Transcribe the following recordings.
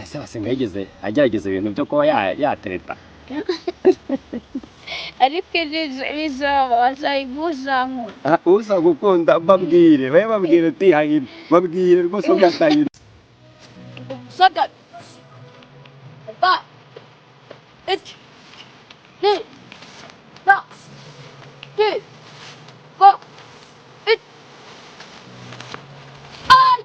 Ese Basenga yigeze agerageza ibintu byo kuba yatereta? Ariko bizaba bazayiguzankura. Ah, uza gukunda, babwire, babe babwire uti hahira, babwire rwose ugatahira. Saka. Ba. 1, 2, 3, 4, 5, 3. Ay!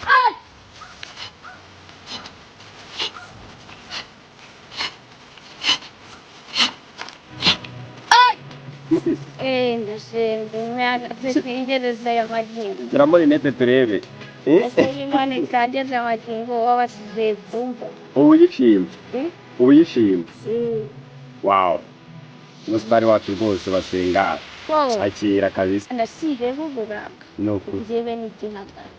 Ay! Ay! Ndasenga Imana twitegereze aya magingo. Shyiramo rinete turebe. Ese Imana itageze amagingo wabasize kumva. Ubu uyishima? Eh? Ubu uyishima? Wow, umusitari wacu rwose Basenga. Wow. Akira kabisa. Ndasireba uburanga. Ni ukuri. Urebe n'igihagararo,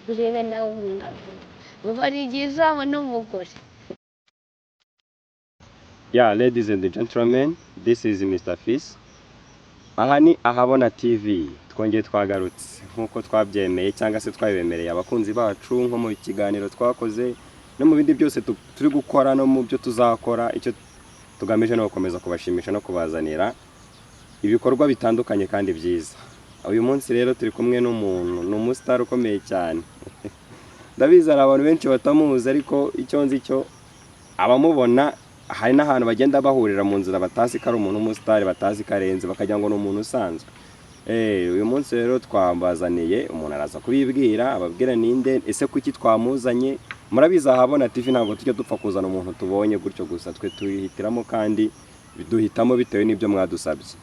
urebe nawe umwaka bari igihe uzabona umugore. Yeah, ladies and gentlemen, this is Mr. Fis. Aha ni Ahabona TV. Twongeye twagarutse nk'uko twabyemeye cyangwa se twabibemereye abakunzi bacu, nko mu kiganiro twakoze no mu bindi byose turi gukora no mu byo tuzakora. Icyo tugamije ni ugukomeza kubashimisha no kubazanira ibikorwa bitandukanye kandi byiza. Uyu munsi rero turi kumwe n'umuntu, ni umusitari ukomeye cyane. Ndabizi hari abantu benshi batamuzi, ariko icyo nzi cyo abamubona hari n'ahantu bagenda bahurira mu nzira batazi ko ari umuntu w'umusitari, batazi ko arenze, bakagira ngo ni umuntu usanzwe. Uyu munsi rero twabazaniye umuntu, araza kubibwira, ababwira ninde, ese kuki twamuzanye. Murabizi Ahabona TV ntabwo tujya dupfa kuzana umuntu tubonye gutyo gusa, twe tuyihitiramo kandi duhitamo bitewe n'ibyo mwadusabye.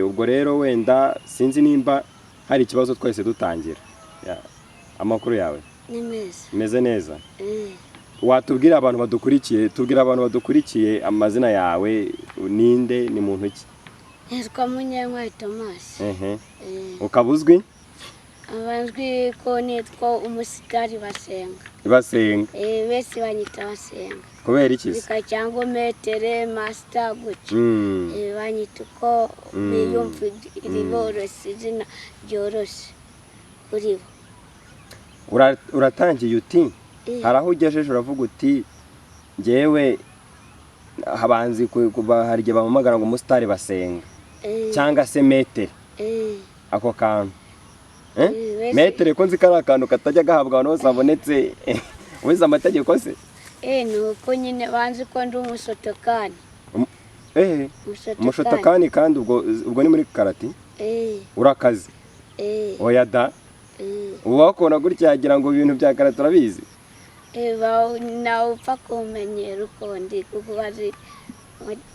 Ubwo rero wenda sinzi nimba hari ikibazo, twese dutangira. Yeah. Amakuru yawe? Ni meza. Meze neza? Eh. Watubwira abantu badukurikiye, tubwira abantu badukurikiye amazina yawe, ninde, ni muntu ki? Nitwa Munyentwari Thomas. Eh. Ukaba uzwi? Abanzwi ko nitwa umusitari Basenga. Basenga. Eh, bese banyita Basenga. Kubera iki se? Bika cyangwa maître, master gutyo. Eh, banyita uko biyumva iriboroshye, izina ryoroshye kuri bo. Uratangiye uti Eh. hari aho ugejeje uravuga uti njyewe abanzi hari igihe bampamagara ngo umusitari Basenga Eh. cyangwa se maître. Eh. Ako kantu. Eh? Eh, Maître ko nzi ko ari akantu katajya gahabwa abantu bose babonetse, wize amategeko se? Eh, ni uko nyine banzi ko ndi umusotokani. Umusotokani. Umusotokani kandi ubwo ni muri karate? Eh. Urakaze? Eh. Oya da. Eh. Ubu wakubona gutya yagira ngo ibintu bya karate urabizi? Eh, nawe upfa kumenyera uko ndi, kuko bazi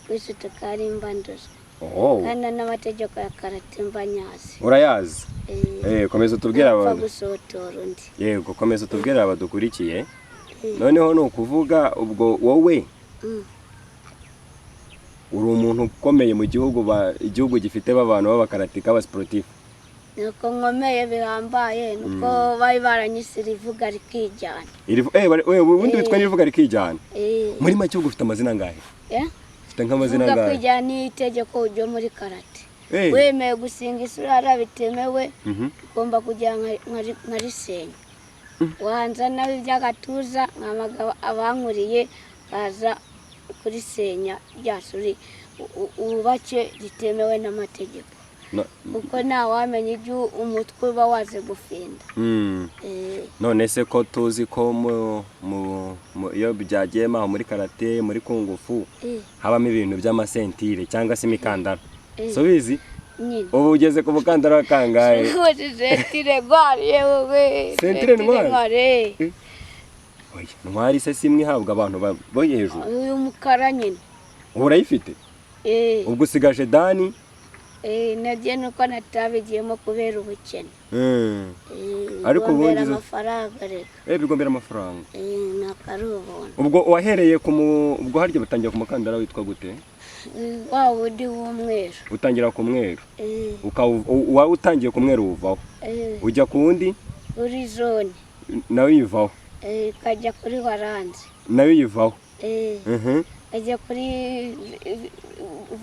kwisotokani mba ndoze. Oh. Kandi n'amategeko ya karate mba nyazi. Urayazi? Eh. Eh, komeza utubwire Ntapfa abantu. gusotora undi. Yego, komeza utubwire abadukurikiye. Eh. Noneho ni ukuvuga ubwo wowe uri umuntu ukomeye mu gihugu, igihugu gifite abantu b'abakaratika, b'abasportif. Nuko nkomeye bihambaye, nuko bari baranyise irivuga rikijyana. Ubundi witwa n'irivuga rikijyana. Eh. Muri make ubwo ufite amazina angahe? Eh? Ufite nk'amazina Vuga angahe? kwijyana ni itegeko ryo muri karate. Eh. Wemeye gusinga isura bitemewe, ugomba kujya nkarisenya. Wanza nawe iby'agatuza, nkamaga abankuriye baza kurisenya rya suri wubake ritemewe n'amategeko. Kuko nta wamenya ibyo umutwe uba waze gufinda. Eh. None se ko tuzi ko iyo byagiyemo aho muri karate, muri kungufu, Eh. habamo ibintu by'amasentire cyangwa se imikandara. Eh. So bizi? Nyine. Ubu ugeze ku mukandara wa kangahe? Ceinture noire yewe. Ceinture noire? Noire. Eh. Oya, noire se simwe ihabwa abantu bo hejuru? Uyu mukara nyine. Ubu urayifite? Eh. Ubwo usigaje dani? Eh, nagiye nuko natabigiyemo kubera ubukene. Eh, Ariko bigombera ubundi amafaranga reka. Eh, bigombera amafaranga. Eh, nakarubona. Ubwo wahereye ku ubwo harya batangira ku mukandara witwa gute? Wa wundi w'umweru. Utangira ku mweru. Eh. Wawe utangiye ku mweru uvaho. Eh. Ujya ku wundi? Kuri zone. Nawe yivaho. Eh, ukajya kuri waranze. Nawe yivaho. Eh. Ukajya kuri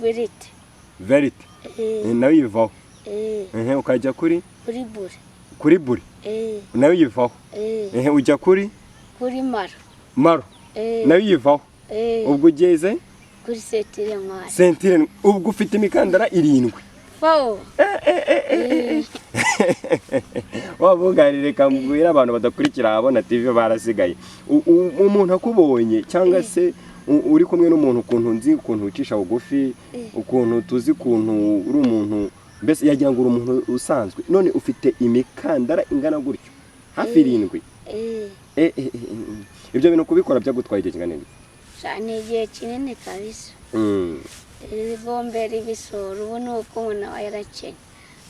verite. Verite. Eh. Nawe yivaho. Ukajya kuri Kuri bure. Kuri bure. Nayo uyivaho. Ujya kuri Kuri maro. Maro. Nayo uyivaho. Ubwo ugeze Kuri ceinture noire. Ceinture, ubwo ufite imikandara 7. Fo. Wabuganire, reka mbwire abantu badakurikira Ahabona TV barasigaye. Umuntu akubonye cyangwa se uri kumwe n'umuntu, ukuntu nzi ukuntu wicisha bugufi, ukuntu tuzi ukuntu uri umuntu, mbese yagira ngo uri umuntu usanzwe, none ufite imikandara ingana gutyo hafi 7. Ibyo bintu kubikora byagutwaye igihe kingana iki? Sha, ni igihe kinini kabisa. Ibigombera ibisoro ubu ni uko umuntu aba yarakennye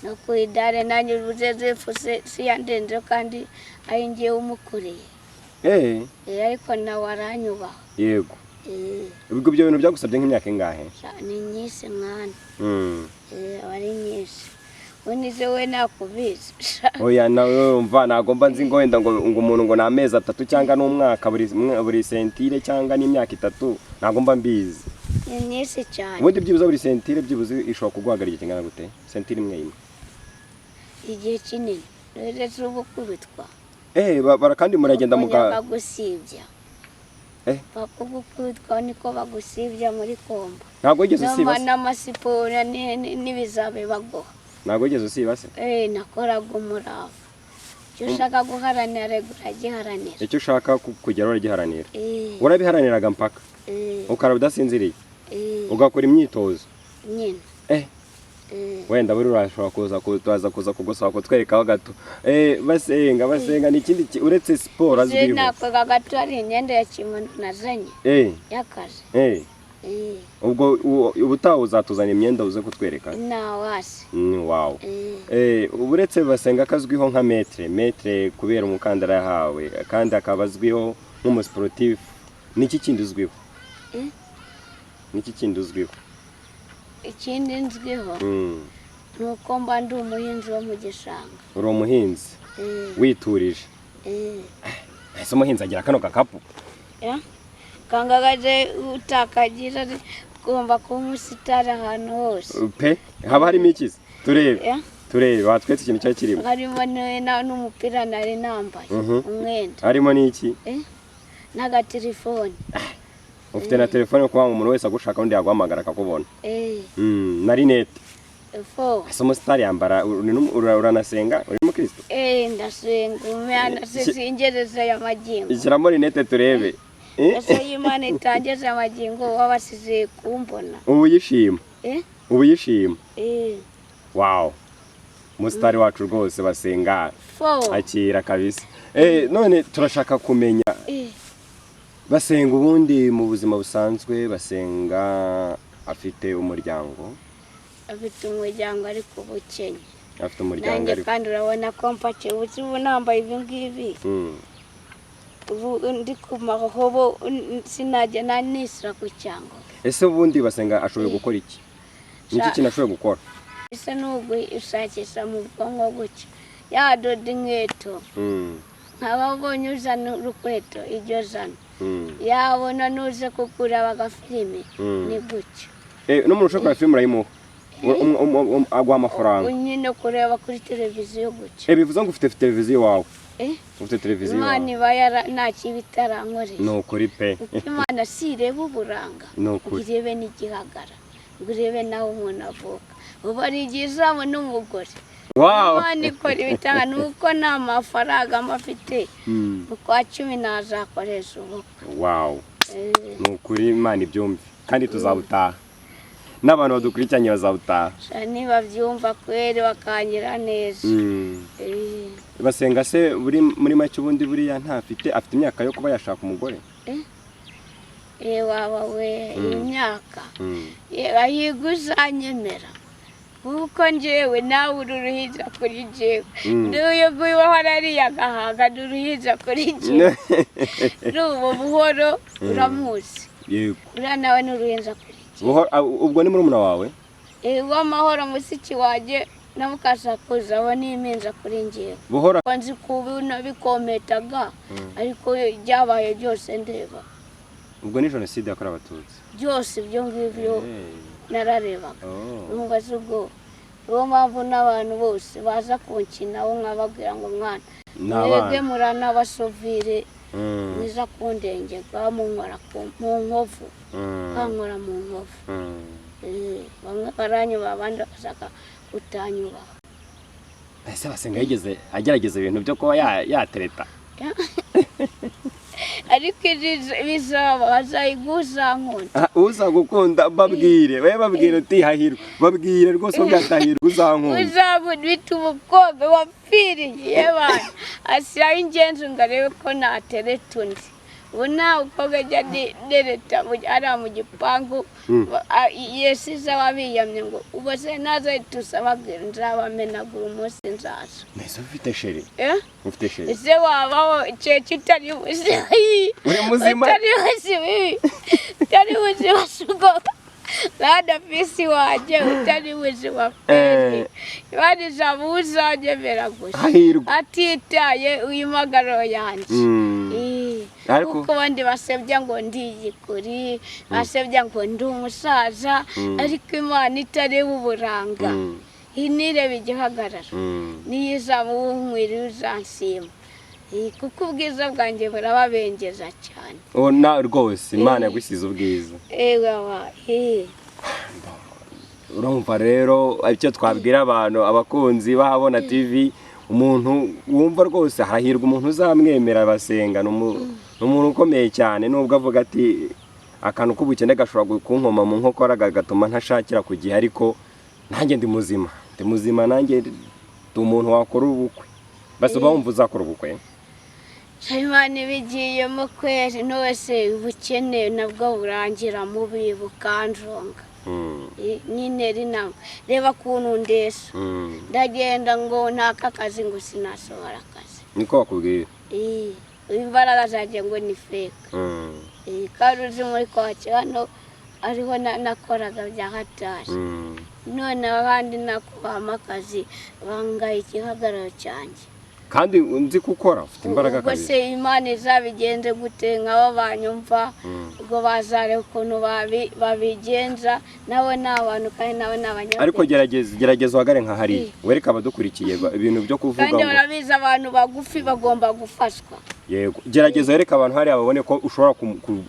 no ku idare nanjye ubuzezefu si yandenze kandi ari ngewe umukoreye. Ariko nawe aranyubaha. Yego. Ubwo ibyo bintu byagusabye nk'imyaka ingahe? Sha, ni nyinshi mwana. Aba ari nyinshi, ubundi se we nakubizi? Oya, nawe umva, ntabwo mba nzi ngo wenda ngo umuntu ngo ni amezi 3 cyangwa n'umwaka buri ceinture cyangwa n'imyaka 3, ntabwo mba mbizi. Ni nyinshi cyane. Ubundi byibuze buri ceinture byibuze ishobora kuguhagarara igihe kingana gute, ceinture imwe imwe? Igihe kinini rero uba ukubitwa. Kandi muragenda muga Bagusibya. Bakugukubitwa niko bagusibya muri combat. Ntabwo wigeze usiba se? N'amasiporo n'ibizabe baguha. Ntabwo wigeze usiba se? Nakoraga umurava, icyo ushaka guharanira rego uragiharanira. Icyo ushaka kugeraho uragiharanira. Warabiharaniraga mpaka ukara udasinziriye, ugakora imyitozo nyine. Wenda buri urashobora kuza kuza kuza kugusaba kutwerekaho gato. Basenga, basenga ni ikindi uretse siporo azwiho? Nakoga gato, hari imyenda ya kimono nazanye y'akazi. Ubwo ubutaha uzatuzana imyenda uze kutwereka. Nawasi. Wow. Uretse Basenga kazwiho nka maître kubera umukandara yahawe, kandi akaba azwiho nk'umusportif, niki kindi uzwiho? Niki kindi uzwiho? Ikindi nzwiho ni uko mba ndi umuhinzi wo mu gishanga. Uri umuhinzi witurije? Ese umuhinzi agira kano gakapu? Ya? Kangagaje utakagira ugomba kuba umusitari ahantu hose. Pe, haba harimo ikizi turebe? Ya? Turebe, watwetse ikintu cyari kirimo. Harimo n'umupira nari nambaye, umwenda. Harimo n'iki? N'agatelefoni. Ufite na telefone, kuba umuntu wese agushaka undi yaguhamagara akakubona? Eh. Na rinete? Fo. Ese umusitari yambara uranasenga, uri umukristo? Ndasenga, umwana singereza y'amagingo. Ishyiramo rinete turebe. Ese y'Imana itangeze amagingo wabasize kumbona? Ubu yishima? Ubu yishima? Eh. Wow, umusitari wacu rwose Basenga. Fo. Akira kabisa. None turashaka kumenya Basenga ubundi mu buzima busanzwe, Basenga afite umuryango? Afite umuryango ariko ubukennye. Afite umuryango Nanjye ariko kandi urabona ko mpakiye ubu nambaye ibi ngibi. Ubu ndi ku mahobo, sinajya nanisira ku cyango. Ese ubundi Basenga ashoboye gukora iki? Niki kintu ashoboye gukora? Ese n'ugushakisha mu bwonko gutya yadoda inkweto, nkaba abonye uzana urukweto iryo jana, yabona nuze kugura agafilime, ni gutya. N'umuntu ushaka kureba filime urayimuha? Aguha amafaranga? Nyine kureba kuri televiziyo gutya. Bivuze ngo ufite televiziyo iwawe? Eh? Ufite televiziyo Imana iwawe? iba yara nta kibi itarankoreye. Ni ukuri pe. Kuko Imana si ireba uburanga, Ni ngo ukuri. irebe n'igihagara, ngo irebe n'aho umuntu avuka, ubu hari igihe izabona umugore. Imana ikora ibitanga, ni uko nta mafaranga mba afite. Mu kwa 10 nazakoresha ubukwe. Wow. Ni ukuri, Imana ibyumve kandi tuzabutaha, n'abantu badukurikiranye bazabutaha. Sha, nibabyumva kweri bakangira neza. Basenga se buri muri make ubundi buriya ntafite, afite imyaka yo kuba yashaka umugore? Waba we, imyaka ahiga uzanyemera, kuko njyewe nawe uri uruhinja kuri njyewe. N'uyu nguyu wahora ariye agahaga ni uruhinja kuri njyewe, n'ubu Buhoro uramuzi? Yego. Uriya nawe ni uruhinja kuri njyewe. Buhoro, ubwo ni murumuna wawe? Uwamahoro mushiki wanjye na mukasakuza, abo ni impinja kuri njyewe. Buhoro. Ko nzi kubona bikometaga, ariko byabaye byose ndeba. Ubwo ni jenoside yakorewe Abatutsi? Byose ibyo ngibyo nararebaga. Oh. Numva se ubwo Niyo mpamvu n'abantu bose baza kunkinaho nkababwira ngo mwana, Ni mwebwe abana. Muranabasovire mwiza kundengerwa, munkora mu nkovu, bankora mu nkovu. Bamwe baranyubaha, abandi bagashaka kutanyubaha. Ese Basenga yigeze agerageza ibintu byo kuba yatereta? Ariko bizaba bazayiguzankunda. Ah, uza gukunda, babwire, we babwire uti hahirwa, babwire rwose ubwo atahirwa uzankunda. Uzabita umukobwa wapfiriye abantu ashyiraho ingenzi ngo arebe ko natereta undi. Ubu nta mukobwa ajya nereta ariya mu gipangu. Yesize ababiyamye ngo ubu se naza tusababwira nzabamenagura umunsi nzaza. Mbese ufite chéri? Eh? Ufite chéri? Ese wabaho cece utari muzima? Uri muzima? Utari muzima, utari muzima, sugo mwana fisi wanjye, utari muzima kweli? Imana izaba uzanyemera gusa Hahirwa. atitaye uyimpagaro yanjye. Ariko Kuko abandi basebya ngo ndi igikuri, basebya ngo ndi umusaza, ariko Imana itareba uburanga, inireba igihagararo, niyo izaba uwunkwiriye uzansima. Kuko ubwiza bwanjye burababengeza cyane. Oh, na rwose Imana yagusize ubwiza. Ewa wa. Urumva rero icyo twabwira abantu, abakunzi b'Ahabona TV, umuntu wumva rwose hahirwa umuntu uzamwemera. Basenga ni umuntu ukomeye cyane, nubwo avuga ati akantu k'ubukene gashobora kunkoma mu nkokora gatuma ntashakira ku gihe, ariko nanjye ndi muzima, ndi muzima, nanjye ndi umuntu wakora ubukwe. Basi uba wumva uzakora ubukwe? Imana ibigiyemo kweri wese, ubukene nabwo burangira mubi bukanjonga. Nyine rinama, reba ukuntu ndesa. Ndagenda ngo ntaka akazi, ngo sinasohora akazi. Niko bakubwira? Imbaraga zanjye ngo ni fake. Kandi uzi muri kwakira hano ariho nakoraga bya hatari. None abandi nakubamo akazi bangaye igihagararo cyanjye. Kandi nzi ko ukora, ufite imbaraga. Ubwo Kabisa. se Imana izabigenze gute? Nk'abo banyumva, ubwo bazareba ukuntu babigenza. Nabo ni abantu kandi nabo ni abanyabwenge. Ariko gerageza, gerageza uhagare nka hariya, wereke abadukurikiye ibintu byo kuvuga Kandi ngo barabizi, abantu bagufi bagomba gufashwa. Yego, gerageza wereke abantu hariya babone ko ushobora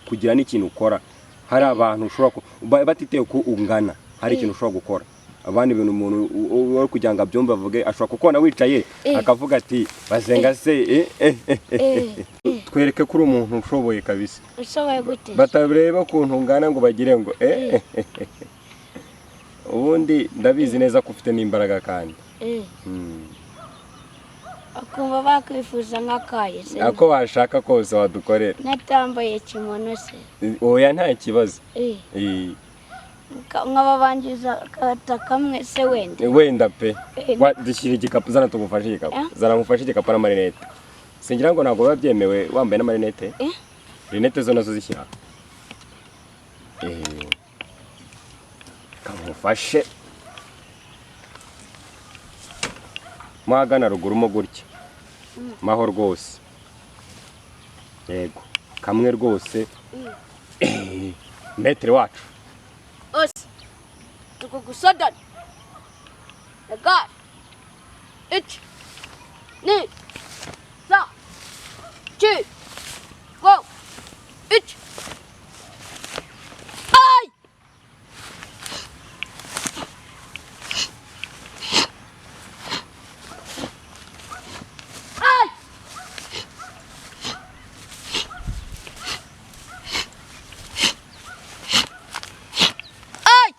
kugira n'ikintu ukora. Hari abantu ushobora batitaye uko ungana, hari ikintu ushobora gukora. Abandi ibintu umuntu uri kugira ngo abyumve avuge, ashobora kukubona wicaye akavuga ati Basenga se eh, eh, eh, eh. Twereke ko uri umuntu ushoboye kabisa. Ushoboye gute? Batareba ukuntu ungana ngo bagire ngo eh, eh, eh, eh. Ubundi ndabizi neza ko ufite n'imbaraga kandi. Bakumva bakwifuza nk'akaye se? Ako washaka kose wadukorera. Natambaye kimono se? Oya, nta kibazo. Nkababangiza akata kamwe se wenda? Wenda pe. Dushyira igikapu, zana tugufashe igikapu. Zana ngufashe igikapu n'amarinete. Singira ngo ntabwo biba byemewe wambaye n'amarinete. Rinete zo nazo zishyira. Kamufashe mwagana ruguru mo gutya maho rwose. Yego, kamwe rwose. Maître wacu. Ose tukugusodan Egar 1 2 3 4 5 3 Ay! Ay! Ay!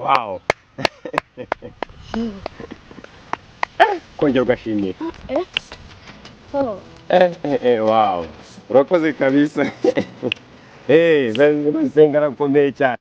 Wow, kongera ugashimira. Eh? Oh. Wow, urakoze kabisa. Basenga arakomeye cyane.